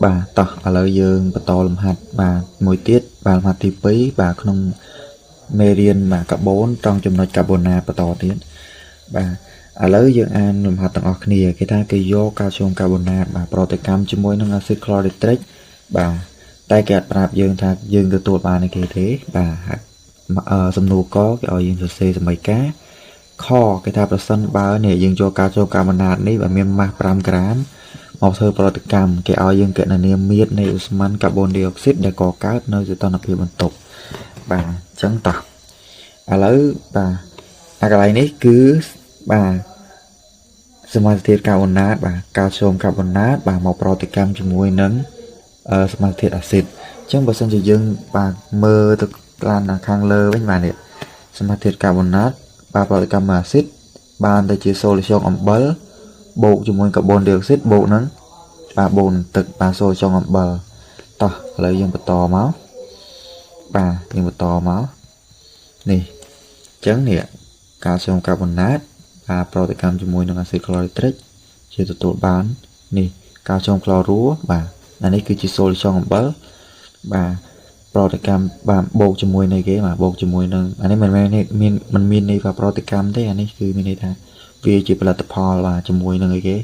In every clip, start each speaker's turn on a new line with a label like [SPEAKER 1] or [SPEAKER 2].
[SPEAKER 1] បាទតោះឥឡូវយើងបន្តលំហាត់បាទមួយទៀតបាទលំហាត់ទី2បាទក្នុងមេរៀនបាទកាបូនត្រង់ចំណុចកាបូណាតបន្តទៀតបាទឥឡូវយើងអានលំហាត់ទាំងអស់គ្នាគេថាគេយកកាល់ស្យូមកាបូណាតបាទប្រតិកម្មជាមួយនឹងអាស៊ីតក្លរីត្រិកបាទតែគេអត់ប្រាប់យើងថាយើងទទួលបានអីគេទេបាទសំណួរកគេឲ្យយើងសរសេរសមីការខគេថាប្រសិនបើនេះយើងយកកាល់ស្យូមកាបូណាតនេះបើមានម៉ាស់5ក្រាមមកធ្វើប្រតិកម្មគេឲ្យយើងគណនាមាត្រនៃឧស្ម័នកាបូនឌីអុកស៊ីតដែលកកើតនៅសីតុណ្ហភាពបន្ទប់បាទអញ្ចឹងតោះឥឡូវបាទអាកន្លែងនេះគឺបាទសមាសធាតុកាបូណាតបាទកាល់ស្យូមកាបូណាតបាទមកប្រតិកម្មជាមួយនឹងសមាសធាតុអាស៊ីតអញ្ចឹងបើសិនជាយើងបាទមើលទៅឡានខាងលើវិញបាទនេះសមាសធាតុកាបូណាតបាទប្រតិកម្មអាស៊ីតបានទៅជា solution អំបិលបូកជាមួយកាបូនឌីអុកស៊ីតបូកនឹងបាទបូកនឹងទឹកបាទ solution អំបិលតោះឥឡូវយើងបន្តមកបាទយើងបន្តមកនេះអញ្ចឹងនេះកាល់ស្យូមកាបូណាតបាទប្រតិកម្មជាមួយនឹងអាស៊ីតក្លរីត្រិកជាទទួលបាននេះកាល់ស្យូមក្លរូបាទអានេះគឺជា solution អំបិលបាទប្រតិកម្មបាទបូកជាមួយនៃគេបាទបូកជាមួយនឹងអានេះមិនមែនមានមិនមានន័យថាប្រតិកម្មទេអានេះគឺមានន័យថាវាជាផលិតផលបាទជាមួយនឹងអីគេ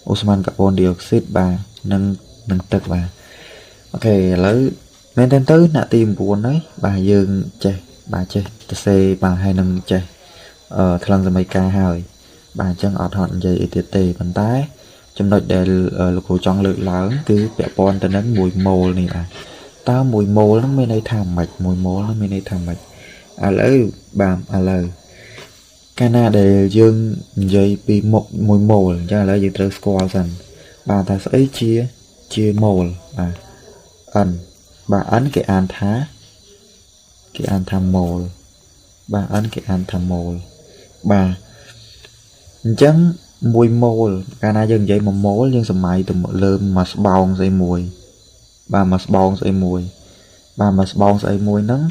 [SPEAKER 1] អូស្មန်កាបូនឌីអុកស៊ីតបាទនិងនឹងទឹកបាទ OK ឥឡូវមែនតើទៅថ្នាក់ទី9ហើយបាទយើងចេះបាទចេះទៅសេបាទហើយនឹងចេះអឺថ្លឹងសមីការហើយបាទអញ្ចឹងអត់ហត់និយាយអីទៀតទេប៉ុន្តែចំណុចដែលលោកគ្រូចង់លើកឡើងគឺពាក់ព័ន្ធទៅនឹង1ម៉ូលនេះបាទតើ1ម៉ូលហ្នឹងមានន័យថាម៉េច1ម៉ូលហ្នឹងមានន័យថាម៉េចឥឡូវបាទឥឡូវកាលណាដែលយើងនិយាយពីមុខ1ម៉ូលអញ្ចឹងឥឡូវយើងត្រូវស្គាល់សិនបាទថាស្អីជាជាម៉ូលបាទ n បាទ n គេអានថាគេអានថាម៉ូលបាទ n គេអានថាម៉ូលបាទអញ្ចឹង1ម៉ូលកាលណាយើងនិយាយ1ម៉ូលយើងសម័យទៅលើមួយស្បោងស្អីមួយបាទមួយស្បោងស្អីមួយបាទមួយស្បោងស្អីមួយហ្នឹង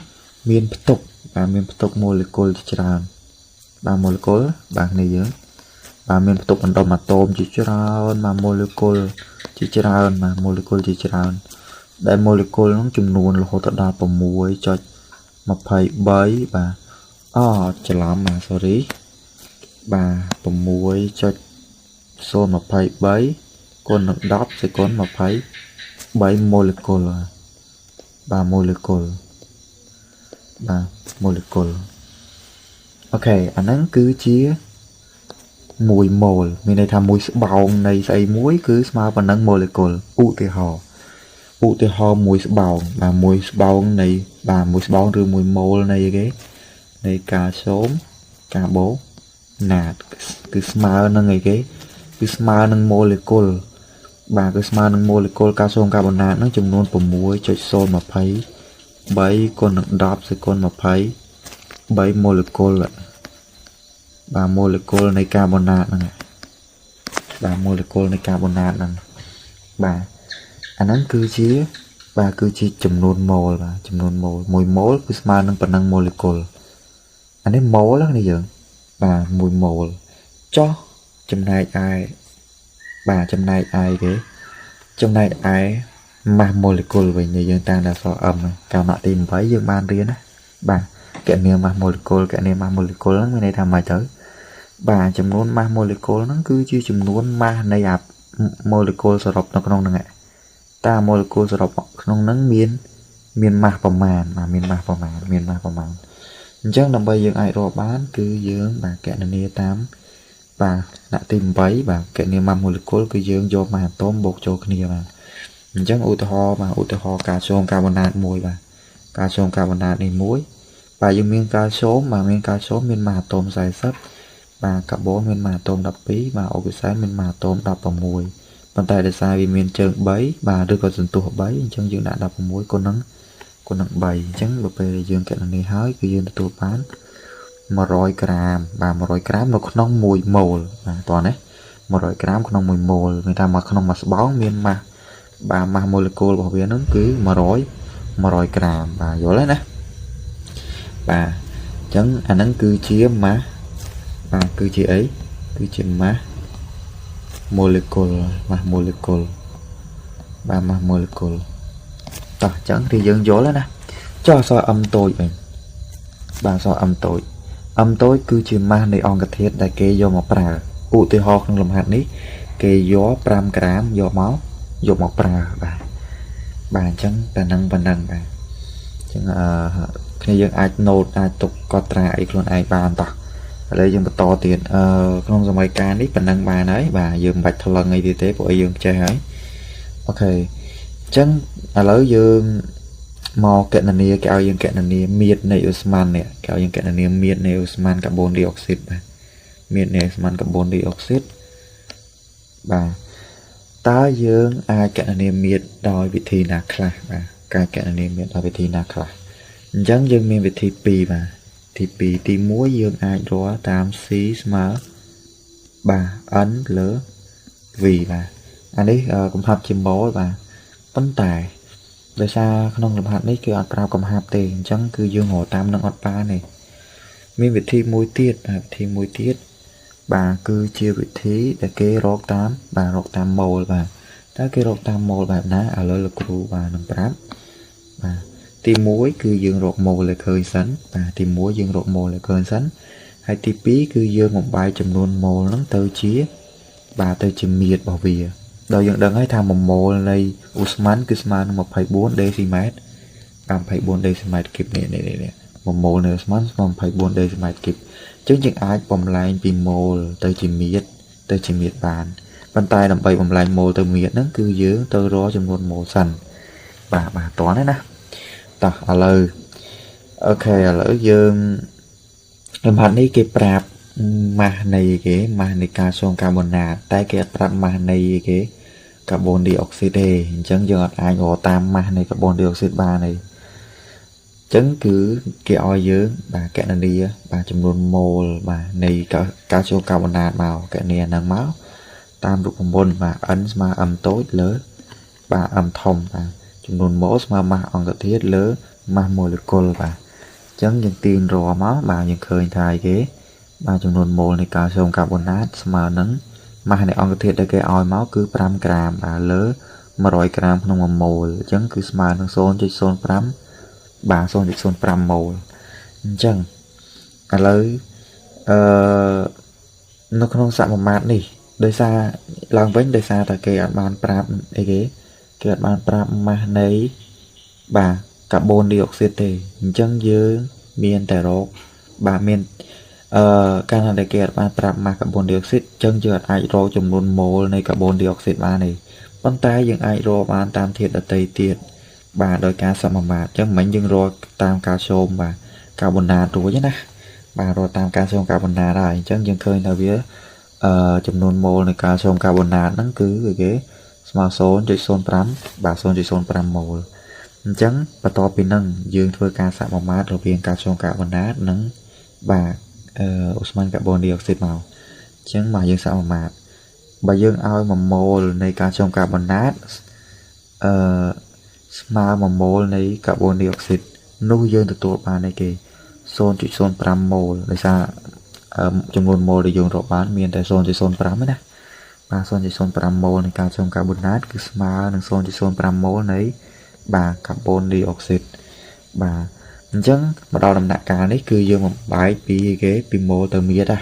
[SPEAKER 1] មានផ្ទុកបាទមានផ្ទុកម៉ូលេគុលជាច្រើនបាទម៉ូលេគុលបាទគ្នាយើងបាទមានផ្ទុកអណ្ដុំអាតូមជាច្រើនបាទម៉ូលេគុលជាច្រើនបាទម៉ូលេគុលជាច្រើនដែលម៉ូលេគុលហ្នឹងចំនួនរហូតដល់6.23បាទអូច្រឡំបាទ sorry បាទ6.023គុណនឹង10សេគុណ23ម៉ូលេគុលបាទម៉ូលេគុលបាទម៉ូលេគុល OK អាហ្នឹងគឺជា1ម៉ូលមានន័យថាមួយស្បោងនៃស្អីមួយគឺស្មើប៉ុណ្ណឹងម៉ូលេគុលឧទាហរណ៍ឧទាហរណ៍មួយស្បោងបាទមួយស្បោងនៃបាទមួយស្បោងឬមួយម៉ូលនៃគេនៃកាល់ស្យូមកាបូណាតគឺស្មើនឹងអីគេគឺស្មើនឹងម៉ូលេគុលបាទគឺស្មើនឹងម៉ូលេគុលកាល់ស្យូមកាបូណាតហ្នឹងចំនួន6.023គុណនឹង10សេគុណ23ម៉ូលេគុលបាទម៉ូលេគុលនៃកាបូណាតហ្នឹងបាទម៉ូលេគុលនៃកាបូណាតហ្នឹងបាទអាហ្នឹងគឺជាបាទគឺជាចំនួនម៉ូលបាទចំនួនម៉ូល1ម៉ូលគឺស្មើនឹងប៉ុណ្ណឹងម៉ូលេគុលអានេះម៉ូលហ្នឹងយើងបាទ1ម៉ូលចោះចំណែកឯបាទចំណែកឯគេចំណែកឯម៉ាស់ម៉ូលេគុលវិញយើងតាំងតែអក្សរ M កាលថ្នាក់ទី8យើងបានរៀនណាបាទគណនាម៉ាស់ម៉ូលេគុលគណនាម៉ាស់ម៉ូលេគុលហ្នឹងមានន័យថាម៉េចទៅបាទចំនួនម៉ាស់ម៉ូលេគុលហ្នឹងគឺជាចំនួនម៉ាស់នៃអាម៉ូលេគុលសរុបនៅក្នុងហ្នឹងតើម៉ូលេគុលសរុបក្នុងហ្នឹងមានមានម៉ាស់ប្រមាណបាទមានម៉ាស់ប្រមាណមានម៉ាស់ប្រមាណអញ្ចឹងដើម្បីយើងអាចរាប់បានគឺយើងបាទគណនាតាមបាទថ្នាក់ទី8បាទគណនាម៉ាស់ម៉ូលេគុលគឺយើងយកម៉ាស់អាតូមបូកចូលគ្នាបាទអញ្ចឹងឧទាហរណ៍បាទឧទាហរណ៍កាល់ស្យូមកាបូណាតមួយបាទកាល់ស្យូមកាបូណាតនេះមួយបាទយើងមានកាល់ស្យូមបាទមានកាល់ស្យូមមានម៉ាស់អាតូម40បាទកាបូនមានម៉ាស់អាតូម12បាទអូកស៊ីសែនមានម៉ាស់អាតូម16ប៉ុន្តែដោយសារវាមានជើង3បាទឬក៏សន្ទុះ3អញ្ចឹងយើងដាក់16គុណនឹងគុណនឹង3អញ្ចឹងបើពេលយើងគណនាហើយគឺយើងទទួលបាន100ក្រាមបាទ100ក្រាមនៅក្នុង1ម៉ូលបាទតោះណា100ក្រាមក្នុង1ម៉ូលមានថាមកក្នុងមួយស្បោងមានម៉ាស់បាទម៉ាស់ម៉ូលេគុលរបស់វាហ្នឹងគឺ100 100ក្រាមបាទយល់ទេណាបាទអញ្ចឹងអាហ្នឹងគឺជាម៉ាស់បាទគឺជាអីគឺជាម៉ាស់ម៉ូលេគុលម៉ាស់ម៉ូលេគុល បាទម៉ាស់ម៉ូលេគុលតោះអញ្ចឹងគឺយើងយល់ហើយណាចុះអក្សរ M តូចវិញបាទអក្សរ M តូច M តូចគឺជាម៉ាស់នៃអង្គធាតុដែលគេយកមកប្រើឧទាហរណ៍ក្នុងលំហាត់នេះគេយក5ក្រាមយកមកយកមកប្រើបាទបាទអញ្ចឹងប៉ុណ្ណឹងប៉ុណ្ណឹងបាទអញ្ចឹងអឺគ្នាយើងអាច note អាចទុកកត់ត្រាអីខ្លួនឯងបានតោះឥឡូវយើងបន្តទៀតអឺក្នុងសម័យកាលនេះប៉ុណ្ណឹងបានហើយបាទយើងមិនបាច់ថ្លឹងអីទៀតទេព្រោះអីយើងចេះហើយ OK អញ្ចឹងឥឡូវយើងមកកណនាគេឲ្យយើងកណនាមៀតនៃឧស្ម័ននេះគេឲ្យយើងកណនាមៀតនៃឧស្ម័នកាបូនឌីអុកស៊ីតបាទមៀតនៃឧស្ម័នកាបូនឌីអុកស៊ីតបាទតើយើងអាចកណនាមៀតដោយវិធីណាខ្លះបាទការកណនាមៀតដោយវិធីណាខ្លះអញ្ចឹងយើងមានវិធី2បាទទី2ទី1យើងអាចរកតាម C ស្មើបាទ N លើ V បាទអានេះកំហាប់ជាម៉ូលបាទប៉ុន្តែដោយសារក្នុងលំហាត់នេះគឺអត់ប្រាប់កំហាប់ទេអញ្ចឹងគឺយើងរកតាមនឹងអត់បានទេមានវិធីមួយទៀតបាទវិធីមួយទៀតបាទគឺជាវិធីដែលគេរកតាមបាទរកតាមម៉ូលបាទតើគេរកតាមម៉ូលបែបណាឥឡូវលោកគ្រូបាទនឹងប្រាប់បាទទី1គឺយើងរកម៉ូលឲ្យឃើញសិនបាទទី1យើងរកម៉ូលឲ្យឃើញសិនហើយទី2គឺយើងបំបែកចំនួនម៉ូលហ្នឹងទៅជាបាទទៅជាមៀតរបស់វាដល់យើងដឹងហើយថា1ម៉ូលនៃឧស្ម័នគឺស្មើនឹង24ដេស៊ីម៉ែត្រ24ដេស៊ីម៉ែត្រគីបនេះនេះនេះ1ម៉ូលនៃឧស្ម័នស្មើ24ដេស៊ីម៉ែត្រគីបអញ្ចឹងយើងអាចបំលែងពីម៉ូលទៅជាមៀតទៅជាមៀតបានប៉ុន្តែដើម្បីបំលែងម៉ូលទៅមៀតហ្នឹងគឺយើងទៅរកចំនួនម៉ូលសិនបាទបាទតោះណាតោះឥឡូវ OK ឥឡូវយើងលំហាត់នេះគេប្រាប់ម៉ាស់នៃគេម៉ាស់នៃកាល់ស្យូមកាបូណាតតែគេអត់ប្រាប់ម៉ាស់នៃគេកាបូនឌីអុកស៊ីតទេអញ្ចឹងយើងអត់អាចរកតាមម៉ាស់នៃកាបូនឌីអុកស៊ីតបានទេអញ្ចឹងគឺគេឲ្យយើងបាទកណនាបាទចំនួនម៉ូលបាទនៃកាល់ស្យូមកាបូណាតមកកណនាហ្នឹងមកតាមរូបមន្តបាទ n ស្មើ m តូចលើបាទ m ធំបាទចំនួនម៉ូលស្មើម៉ាស់អង្គធាតុលើម៉ាស់ម៉ូលេគុលបាទអញ្ចឹងយើងទាញរកមកបាទយើងឃើញថាអីគេបាទចំនួនម៉ូលនៃកាល់ស្យូមកាបូណាតស្មើនឹងម៉ាស់នៃអង្គធាតុដែលគេឲ្យមកគឺ5ក្រាមបាទលើ100ក្រាមក្នុង1ម៉ូលអញ្ចឹងគឺស្មើនឹង 0.05 បាទ 0.05 ម៉ូលអញ្ចឹងឥឡូវអឺនៅក្នុងសមាមាត្រនេះដោយសារឡើងវិញដោយសារតែគេអត់បានប្រាប់អីគេគេអត់បានប្រាប់ម៉ាស់នៃបាទកាបូនឌីអុកស៊ីតទេអញ្ចឹងយើងមានតែរកបាទមានអឺកាលណាដែលគេអត់បានប្រាប់ម៉ាស់កាបូនឌីអុកស៊ីតអញ្ចឹងយើងអាចរកចំនួនម៉ូលនៃកាបូនឌីអុកស៊ីតបានទេប៉ុន្តែយើងអាចរកបានតាមធាតុដទៃទៀតបាទដោយការសមាមាត្រអញ្ចឹងមិញយើងរកតាមកាល់ស្យូមបាទកាបូណាតរួចណាបាទរកតាមកាល់ស្យូមកាបូណាតហើយអញ្ចឹងយើងឃើញថាវាអឺចំនួនម៉ូលនៃកាល់ស្យូមកាបូណាតហ្នឹងគឺគេស្មើ 0.05 បាទ 0.05 ម៉ូលអញ្ចឹងបន្ទាប់ពីហ្នឹងយើងធ្វើការសមាមាត្ររវាងកាល់ស្យូមកាបូណាតនិងបាទអឺឧស្ម័នកាបូនឌីអុកស៊ីតមកអញ្ចឹងមកយើងសមាមាត្របើយើងឲ្យ1ម៉ូលនៃកាល់ស្យូមកាបូណាតអឺស្មើ1ម៉ូលនៃកាបូនឌីអុកស៊ីតនោះយើងទទួលបាននៃគេ 0.05 ម៉ូលដោយសារចំនួនម៉ូលដែលយើងរកបានមានតែ 0.05 ទេណាបាទ 0.05 ម៉ូលនៃកាល់ស្យូមកាបូណាតគឺស្មើនឹង 0.05 ម៉ូលនៃបាទកាបូនឌីអុកស៊ីតបាទអញ្ចឹងមកដល់ដំណាក់កាលនេះគឺយើងបំបែកពីគេពីម៉ូលទៅមៀតណា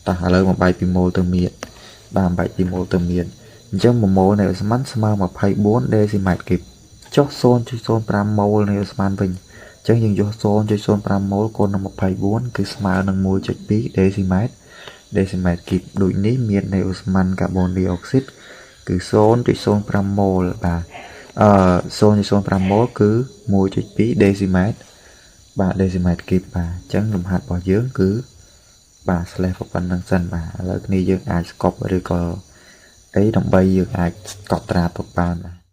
[SPEAKER 1] តោះឥឡូវបំបែកពីម៉ូលទៅមៀតបាទបំបែកពីម៉ូលទៅមៀតអញ្ចឹង1ម៉ូលនៃឧស្ម័នស្មើ24ដេស៊ីម៉ែត្រគីបចុះ 0.05 ម៉ូលនៃឧស្ម័នវិញអញ្ចឹងយើងយក 0.05 ម៉ូលគុណនឹង24គឺស្មើនឹង 1.2 ដេស៊ីម៉ែត្រដេស៊ីម៉ែត្រគីបដូចនេះមៀតនៃឧស្ម័នកាបូនឌីអុកស៊ីតគឺ 0.05 ម៉ូលបាទអឺ 0.05 ម៉ូលគឺ 1.2 ដេស៊ីម៉ែត្របាទដេស៊ីម៉ែត្រគីបបាទអញ្ចឹងលំហាត់របស់យើងគឺបាទ slash ប៉ុណ្្នឹងសិនបាទឥឡូវគ្នាយើងអាចស្កប់ឬក៏អីដើម្បីយើងអាចកត់ត្រាទុកបានបាទ។